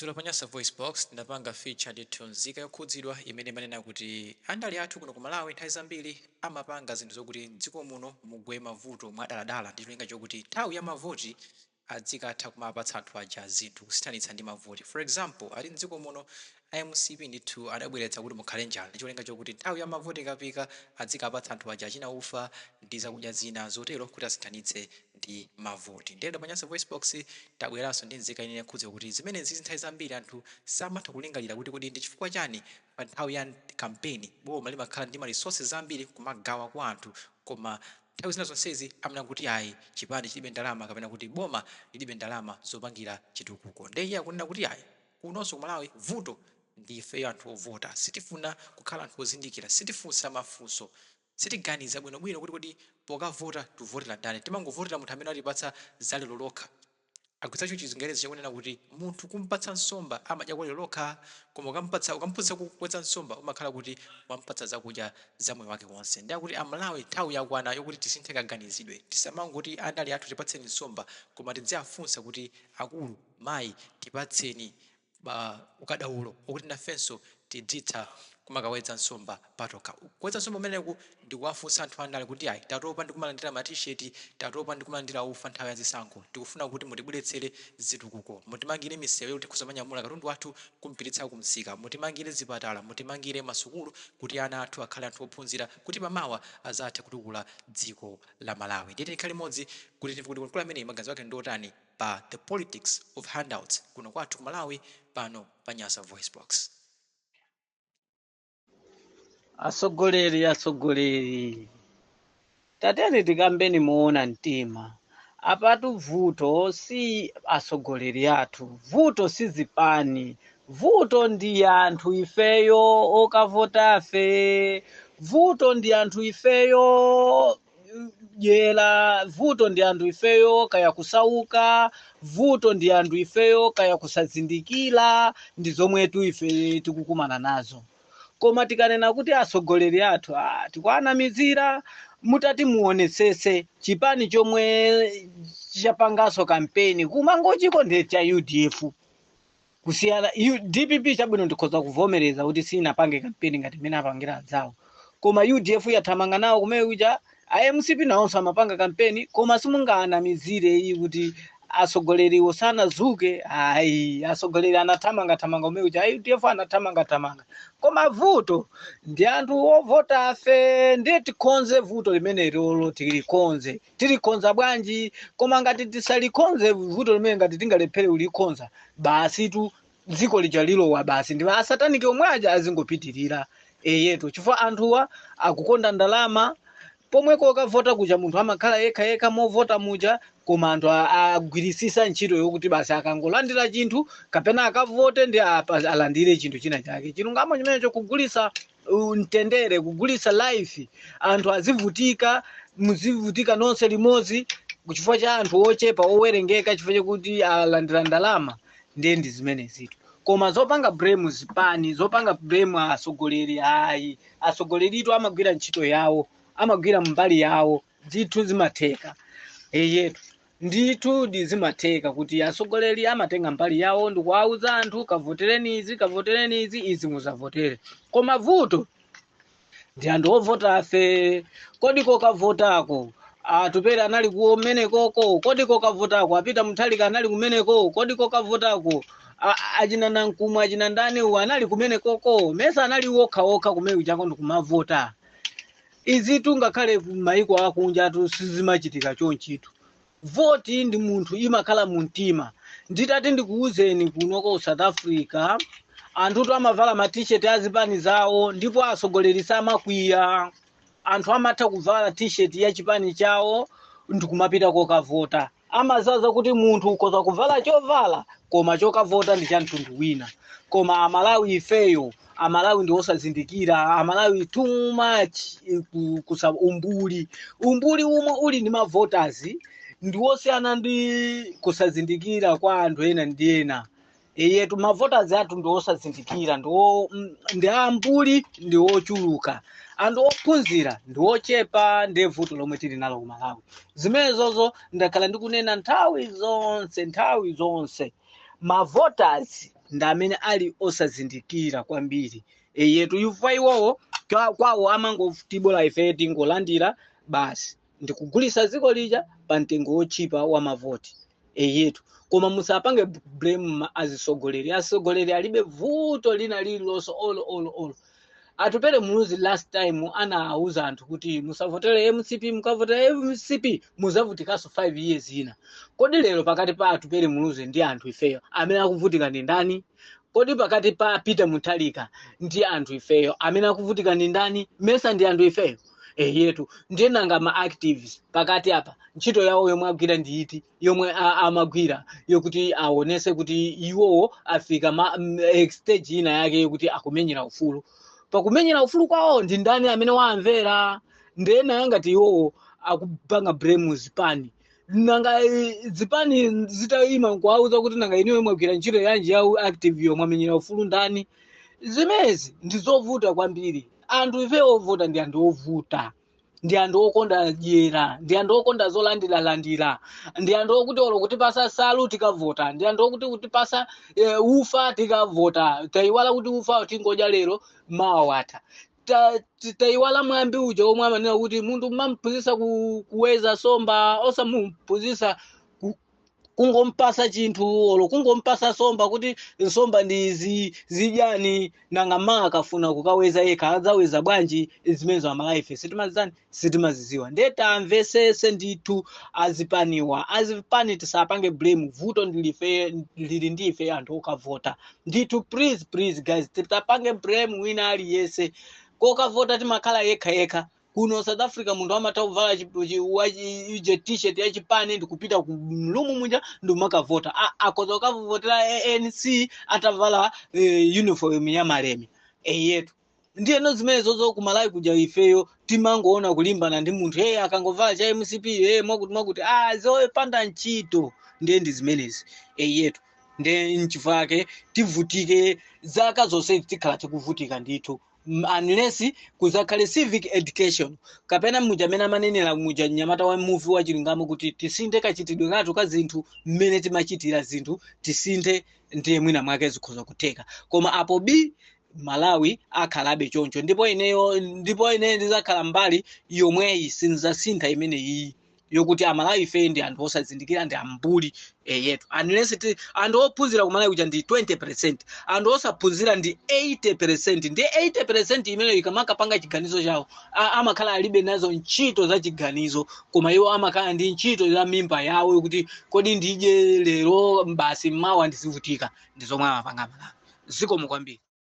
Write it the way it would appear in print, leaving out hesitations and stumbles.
Dzulo pa Nyasa VoiceBox tinapanga feature ndithu nzika yokhudzidwa imene imanena kuti andale athu kuno ku Malawi nthawi zambiri amapanga zinthu zokuti m'dziko muno mugwe mavuto mwadaladala ndi cholinga chokuti nthawi ya mavoti adzikatha kumapatsa anthu aja zinthu kusinthanitsa ndi mavoti. For example, ati m'dziko muno a mcp ndithu adabweretsa kuti mukhale njala ndi cholinga chokuti nthawi ya mavoti ikafika adzikapatsa anthu aja achina ufa ndi zakudya zina zotero kuti asinthanitse ndi mavoti. Ndiye lero pa Nyasa VoiceBox tabweranso ndi nzika ina yokhudzidwa kuti zimenezi nthawi zambiri anthu samatha kulingalira kuti kodi ndi chifukwa chani pa nthawi ya kampeni boma limakhala ndi ma resources ambiri kumagawa kwa anthu, koma nthawi zina zonsezi amanena kuti ayi, chipani chilibe ndalama kapena kuti boma lilibe ndalama zopangira chitukuko. Ndiye iye akunena kuti ayi, kunonso ku Malawi vuto ndi ifeyo anthu ovota, sitifuna kukhala anthu ozindikira, sitifunsa mafunso, sitiganiza bwinobwino kuti kodi pokavota tivotera ndani. Timangovotera munthu amene watipatsa zalero lokha. Agwiritsa ntchito chingerezi chakunena kuti munthu kumpatsa nsomba amadya kwa lero lokha, koma ukampatsa, ukamphunzitsa kuwedza nsomba, umakhala kuti wampatsa zakudya za moyo wake wonse. Ndiye akuti Amalawi nthawi yakwana yokuti tisinthe kaganizidwe. Tisamangoti andale athu tipatseni nsomba, koma tidziafunsa kuti akulu, mayi, tipatseni ukadaulo okuti nafenso tidzitha kumakawedza nsomba patokha. Kuwedza nsomba kumeneku ndikuwafunsa anthu andale kuti ayi, tatopa ndi kumalandira ma T-shirt, tatopa ndi kumalandira ufa nthawi ya zisankho. Tikufuna kuti mutibweretsere zitukuko, mutimangire misewu yoti tikhoza kumanyamula katundu wathu kumpititsa kumsika, mutimangire zipatala, mutimangire masukulu kuti ana athu akhale anthu ophunzira kuti pamawa azathe kutukula dziko la Malawi. Ndiye tikhale limodzi kuti timve kuti mkulu ameneyi maganizo ake ndi otani pa the politics of handouts kuno kwathu ku Malawi, pano pa Nyasa VoiceBox. Atsogoleri, atsogoleri, tatiyeni tikambeni moona mtima. Apatu vuto si atsogoleri athu, vuto si zipani, vuto ndi anthu ifeyo okavotafe, vuto ndi anthu ifeyo dyera, vuto ndi anthu ifeyo kaya kusauka, vuto ndi anthu ifeyo kaya kusazindikira. Ndi zomwetu ife tikukumana nazo. Koma tikanena kuti atsogoleri athu, tikuanamizira. Mutati muonetsetse, chipani chomwe chapanganso kampeni kumangochiko ndi cha UDF kusiyana DPP. Chabwino, ndikhoza kuvomereza kuti sinapange kampeni ngati imene apangira anzawo, koma UDF yathamanga nawo kumene kuja. MCP nawonso amapanga kampeni, koma simungaanamizire iyi kuti atsogoleriwo sanazuke. Ayi, atsogoleri anathamanga thamanga kumene kuja, UDF anathamanga thamanga, koma vuto ndi anthu ovota afe. Ndiye tikonze vuto limene lolo, tilikonze. Tilikonza bwanji? Koma ngati tisalikonze vuto limene, ngati tingalephere kulikonza, basi tu, dziko lija lilowa basi ndi asataniki omwe aja azingopitirira. Eyetu, chifukwa anthuwa akukonda ndalama. Pomwe kokavota kuja munthu amakhala yekha yekha movota muja, koma anthu agwirisisa ntchito yokuti basi akangolandira chinthu kapena akavote ndi alandire chinthu china chake. Chilungamo chimenecho, kugulisa mtendere, kugulisa life, anthu azivutika, muzivutika nonse limodzi chifukwa cha anthu ochepa owerengeka, chifukwa chakuti alandira ndalama. Ndiye ndi zimenezitu. Koma zopanga blame zipani, zopanga blame atsogoleri, ayi. Atsogoleritu amagwira ntchito yawo, amagwira mbali yawo, ndithu zimatheka. Eyetu, ndithu ndi zimatheka kuti atsogoleri amatenga mbali yawo ndikuwauza anthu, kavotereni izi, kavotereni izi, izi muzavotere. Koma vuto ndi anthu ovota afe. Kodi kokavotako Atupere anali kumenekoko? Kodi kokavotako apita Mutharika anali kumeneko? Kodi kokavotako achina Nankumwe, achina ndani uwu anali kumenekoko? Mesa anali wokha wokha kumene kuchako ndikumavota? Izitu ngakhale maiko akunja tu sizimachitika chonchitu. Voti ndi munthu imakhala mu mtima. Nditati ndikuwuzeni, kunoko South Africa anthutu amavala ma T-shirt azipani zawo ndipo atsogoleri samakwiya. Anthu amatha kuvala T-shirt ya chipani chawo ndikumapita kokavota. Amazaza kuti munthu ukhoza kuvala chovala, koma chokavota ndi cha mtundu wina. Koma Amalawi ifeyo, Amalawi ndi osazindikira. Amalawi too much kusa umbuli. Umbuli umwe uli ndi ma voters ndi wosiyana ndi kusazindikira kwa anthu ena ndi ena. Iyetu, ma voters athu ndi osazindikira, ndi ambuli, ndi ochuluka. Anthu ophunzira ndi ochepa. Ndiye vuto lomwe tili nalo ku Malawi. Zimenezozo ndakhala ndikunena nthawi zonse, nthawi zonse. Ma voters Ndi amene ali osazindikira kwambiri. Eyetu, yufa iwowo kwawo amangotibola ife, tingolandira basi ndikugulisa dziko lija pa mtengo wotchipa wa mavoti. Eyetu, koma musapange blame azisogoleri. Azisogoleri alibe vuto lina lililonse olo olo olo. Atupele Muluzi last time anawuza anthu kuti musavotere MCP, mukavotere MCP muzavutikanso 5 years ina. Kodi lero pakati pa Atupele Muluzi ndi anthu ifeyo, amene akuvutika ndi ndani? Kodi pakati pa Peter Mutharika ndi anthu ifeyo, amene akuvutika ndi ndani? Mesa ndi anthu ifeyo? Eyetu, ndiye nanga ma activists pakati apa ntchito yawo yomwe agwira ndi iti, yomwe amagwira yokuti aonese kuti iwowo afika stage ina yake yokuti akumenyera ufulu? Pakumenyera ufulu kwawo ndi ndani amene waamvera? Ndena ngati iwowo akupanga blame zipani, nanga zipani zitayima nkuwauza kuti nanga inuyo mwagwira ntchito yanji ya active yomwe amenyera ufulu ndani? Zimezi ndi zovuta kwambiri. Anthu ife ovota ndi anthu ovuta, ndi anthu okonda dyera, ndi anthu okonda zolandiralandira, ndi anthu okuti olo kutipasa salu tikavota, ndi anthu okuti kutipasa ufa tikavota. Tayiwala kuti ufa tingodya lero, mawa watha. Tayiwala mwambi uja omwe amanena kuti munthu mmamphunzitsa kuweza somba, osamuphunzitsa kungompasa chinthu, olo kungompasa somba kuti nsomba ndi izi, zidyani. Nanga ma akafuna kukaweza yekha adzaweza bwanji? Zimenezo Amalawi ife sitimazizani, sitimaziziwa. Ndiye tamvesese ndithu azipaniwa, azipani tisapange blame. Vuto ndilife, lili ndi ife anthu okavota ndithu. Please, please guys, tisapange blame wina aliyense. Kokavota timakhala yekha yekha. Kuno South Africa munthu amatha kuvala ije T-shirt ya chipani ndikupita ku mlumu muja ndikumakavota. Akhoza kukavotera ANC atavala uniform ya malemi. Eyetu, ndiyeno zimene zozo kumalawi kuja ifeyo timangoona kulimbana ndi munthu, hey, akangovala cha MCP, hey, mwakuti mwakuti, ah, zopanda ntchito. Ndiye ndi zimenezi. Eyetu, ndiye nchifukwa yake tivutike zaka zonse, tikhala tikuvutika ndithu, unless kuzakhale civic education, kapena muja amene amanenera muja mnyamata wa muvi wa chilungamo kuti tisinthe kachitidwe kathu ka zinthu, mmene timachitira zinthu tisinthe, ndiye mwina mwake zikhoza kutheka. Koma apo bii, Malawi akhalabe choncho. Ndipo ineyo ndizakhala mbali yomweyi, sinzasintha imene iyi yokuti Amalawi ife ndi anthu osazindikira, ndi ambuli. Eyetu, unless anthu ophunzira kumalawi kuja ndi 20%, anthu osaphunzira ndi 80%. Ndi 80% imene ikamakapanga chiganizo chawo, amakhala alibe nazo ntchito za chiganizo, koma iwo amakhala ndi ntchito za mimba yawo yokuti kodi ndidye lero basi, mmawa ndizivutika. Ndi zomwe amapanga Amalawi. Zikomo kwambiri.